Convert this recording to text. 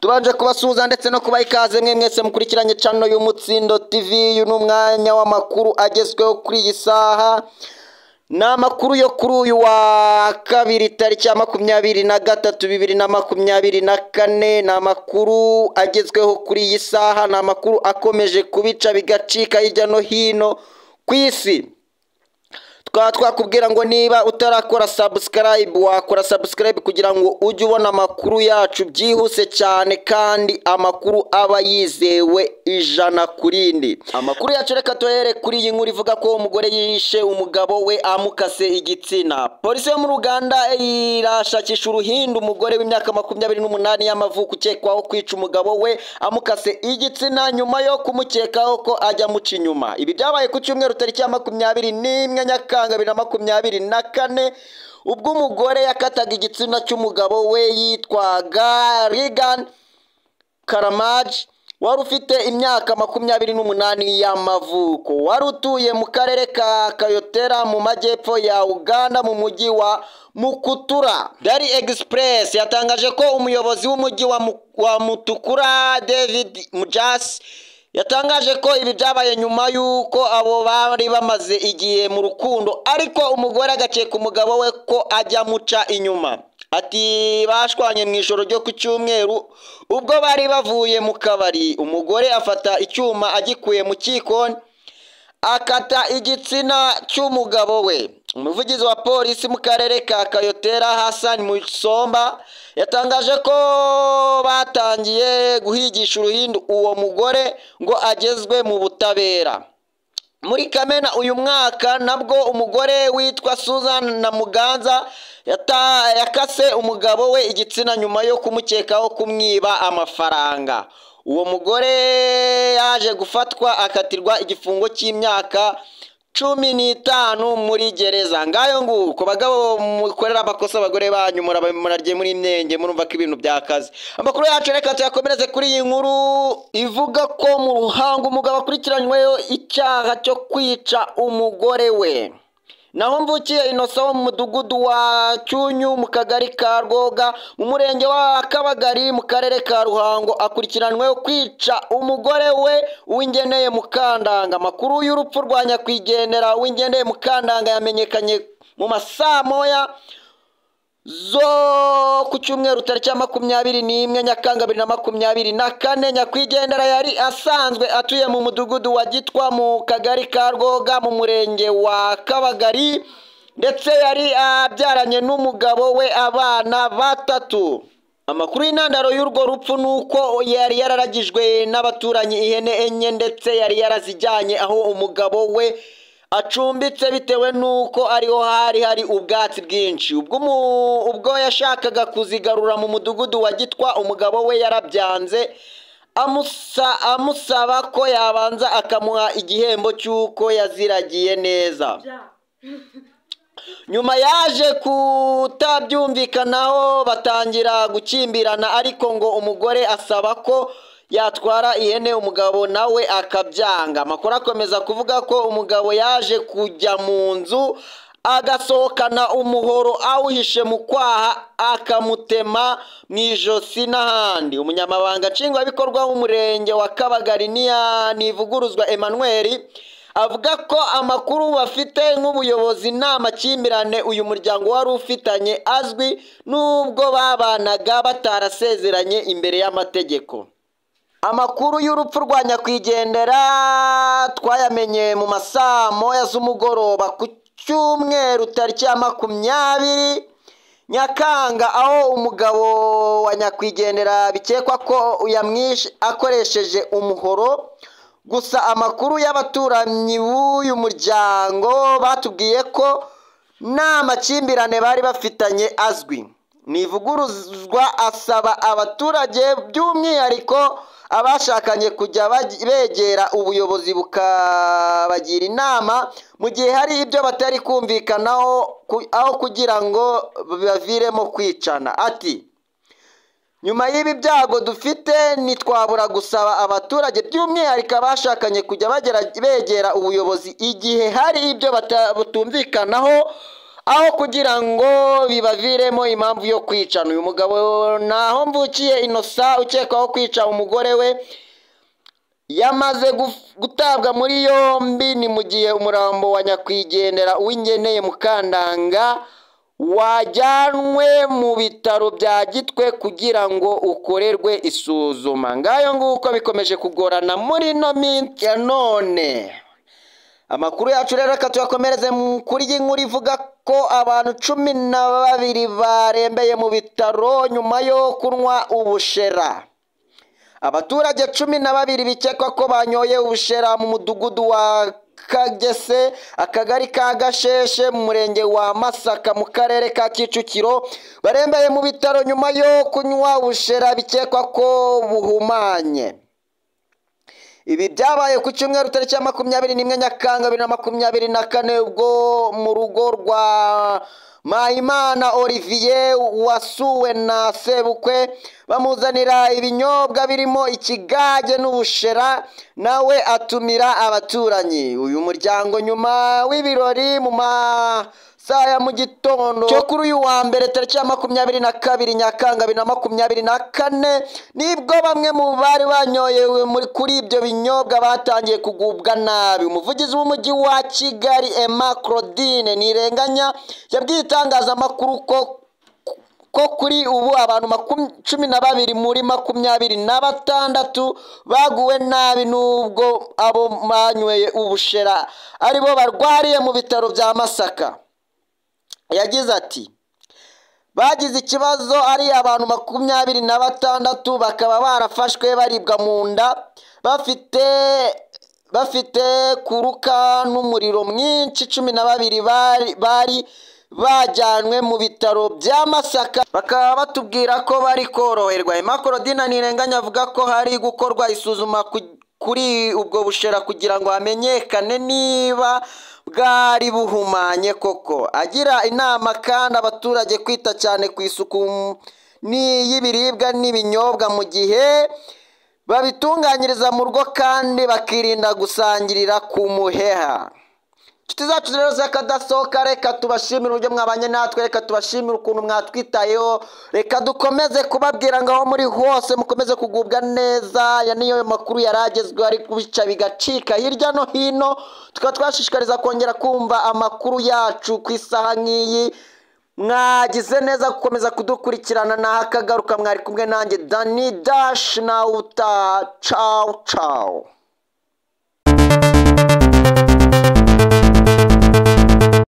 Tubanje kubasuhuza ndetse no kubaha ikaze mwe mwese mukurikiranye channel y'Umutsindo TV. Uyu ni umwanya w'amakuru agezweho kuri iyi saha. Ni amakuru yo kuri uyu wa kabiri tariki ya 23 2024. Ni amakuru agezweho kuri iyi saha, ni amakuru akomeje kubica bigacika hirya no hino ku isi. Tukaba twakubwira ngo niba utarakora subscribe, wakora subscribe kugira ngo ujye ubona amakuru yacu byihuse cyane, kandi amakuru aba yizewe 100 ku rindi. Amakuru yacu reka tuhere kuri iyi nkuru ivuga ko umugore yishe umugabo we amukase igitsina. Polisi yo mu Ruganda irashakisha uruhindu umugore w'imyaka 28 y'amavuko ukekwaho kwica umugabo we amukase igitsina nyuma yo kumukekaho ko ajya amuca inyuma. Ibi byabaye ku cyumweru tariki ya 21 Nyakanga 2024, ubwo umugore yakataga igitsina cy'umugabo we yitwaga Regan Karamaj, wari ufite imyaka 28 y'amavuko, wari utuye mu karere ka Kayotera mu majyepfo ya Uganda mu mujyi wa Mukutura. Daily Express yatangaje ko umuyobozi w'umujyi wa Mutukura David Mujasi yatangaje ko ibi byabaye nyuma y'uko abo bari bamaze igihe mu rukundo, ariko umugore agakeka umugabo we ko ajya amuca inyuma. Ati bashwanye mu ijoro ryo ku cyumweru ubwo bari bavuye mu kabari, umugore afata icyuma agikuye mu kikoni akata igitsina cy'umugabo we. Umuvugizi wa polisi mu karere ka Kayotera Hassan Musomba yatangaje ko batangiye guhigisha uruhindu uwo mugore ngo agezwe mu butabera. Muri Kamena uyu mwaka nabwo umugore witwa Susan na Muganza yakase umugabo we igitsina nyuma yo kumukekaho kumwiba amafaranga. Uwo mugore yaje gufatwa akatirwa igifungo cy'imyaka 15 muri gereza. Ngayo nguko bagabo mukorera amakosa abagore banyu, murarye muri imyenge, murumva ko ibintu byakaze. Amakuru yacu reka tuyakomereze kuri iyi nkuru ivuga ko mu Ruhango umugabo akurikiranyweho icyaha cyo kwica umugore we. Naho Mvukiye Innocent wo mu mudugudu wa Cyunyu mu kagari ka Rwoga mu murenge wa Kabagari mu karere ka Ruhango akurikiranweho kwica umugore we Uwingeneye Mukandanga. Amakuru y'urupfu rwa nyakwigendera Uwingeneye Mukandanga yamenyekanye mu masaa moya zo ku cyumweru tariki ya 21 Nyakanga 2024. Nyakwigendera yari asanzwe atuye mu mudugudu wa Gitwa mu kagari ka Rwoga mu murenge wa Kabagari, ndetse yari abyaranye n'umugabo we abana 3. Amakuru y'intandaro y'urwo rupfu nuko yari yararagijwe n'abaturanyi ihene 4, ndetse yari yarazijyanye aho umugabo we acumbitse bitewe nuko ariho hari hari ubwatsi bwinshi. Ubwo yashakaga kuzigarura mu mudugudu wa Gitwa, umugabo we yarabyanze amusaba ko yabanza akamuha igihembo cy'uko yaziragiye neza. Nyuma yaje kutabyumvikanaho batangira gukimbirana, ariko ngo umugore asaba ko yatwara ihene, umugabo nawe akabyanga. Amakuru akomeza kuvuga ko umugabo yaje kujya mu nzu agasohokana umuhoro awuhishe mu kwaha akamutema mu ijosi n'ahandi. Umunyamabanga nshingwabikorwa w'umurenge wa Kabagari Ntivuguruzwa Emmanuel avuga ko amakuru bafite nk'ubuyobozi nta makimbirane uyu muryango wari ufitanye azwi, nubwo babanaga batarasezeranye imbere y'amategeko. Amakuru y'urupfu rwa nyakwigendera twayamenye mu masaa moya z'umugoroba ku cyumweru tariki ya 20 Nyakanga, aho umugabo wa nyakwigendera bikekwa ko yamwishe akoresheje umuhoro. Gusa amakuru y'abaturanyi b'uyu muryango batubwiye ko nta makimbirane bari bafitanye azwi. Ntivuguruzwa asaba abaturage by'umwihariko abashakanye kujya begera ubuyobozi bukabagira inama mu gihe hari ibyo batari kumvikanaho, aho kugira ngo bibaviremo kwicana. Ati nyuma y'ibi byago dufite ntitwabura gusaba abaturage by'umwihariko abashakanye kujya begera ubuyobozi igihe hari ibyo batumvikanaho, aho kugira ngo bibaviremo impamvu yo kwicana. Uyu mugabo naho mvukiye Innocent ukekwaho kwica umugore we yamaze gutabwa muri yombi. Ni mu gihe umurambo wa nyakwigendera Uwingeneye Mukandanga wajyanwe mu bitaro bya Gitwe kugira ngo ukorerwe isuzuma. Ngayo nguko bikomeje kugorana muri ino minsi ya none. Amakuru yacu rero reka tuyakomereze kuri iyi nkuru ivuga ko abantu 12 barembeye mu bitaro nyuma yo kunywa ubushera. Abaturage 12 bikekwa ko banyoye ubushera mu mudugudu wa Kagese, akagari ka Gasheshe, mu murenge wa Masaka, mu karere ka Kicukiro, barembeye mu bitaro nyuma yo kunywa ubushera bikekwa ko buhumanye. Ibi byabaye ku cyumweru tariki ya 21 Nyakanga 2024, ubwo mu rugo rwa Mpayimana Olivier wasuwe na sebukwe bamuzanira ibinyobwa birimo ikigage n'ubushera, nawe atumira abaturanyi. Uyu muryango nyuma w'ibirori mu masaha ya mu gitondo cyo kuri uyu wa mbere tariki ya 22 Nyakanga 2024, nibwo bamwe mu bari banyoye kuri ibyo binyobwa batangiye kugubwa nabi. Umuvugizi w'umujyi wa Kigali Emma Claudine Ntirenganya yabwiye itangazamakuru ko kuri ubu abantu 12 muri 26 baguwe nabi, nubwo abo banyweye ubushera aribo barwariye mu bitaro bya Masaka. Yagize ati bagize ikibazo ari abantu 26 bakaba barafashwe baribwa mu nda, bafite kuruka n'umuriro mwinshi. 12 bari bajyanwe mu bitaro bya Masaka, bakaba batubwira ko bari koroherwa. Emma Claudine Ntirenganya avuga ko hari gukorwa isuzuma kuri ubwo bushera kugira ngo hamenyekane niba bwari buhumanye koko. Agira inama kandi abaturage kwita cyane ku isuku y'ibiribwa n'ibinyobwa mu gihe babitunganyiriza mu rugo, kandi bakirinda gusangirira ku muheha. Inshuti zacu rero z'akadasohoka, reka tubashimire uburyo mwabanye natwe, reka tubashimire ukuntu mwatwitayeho, reka dukomeze kubabwira ngo aho muri hose mukomeze kugubwa neza. Aya niyo makuru yaragezweho ari kubica bigacika hirya no hino. Tukaba twashishikariza kongera kumva amakuru yacu ku isaha nk'iyi. Mwagize neza gukomeza kudukurikirana, naho akagaruka mwari kumwe nanjye Dani Dash, nawe utaha. Ciao ciao.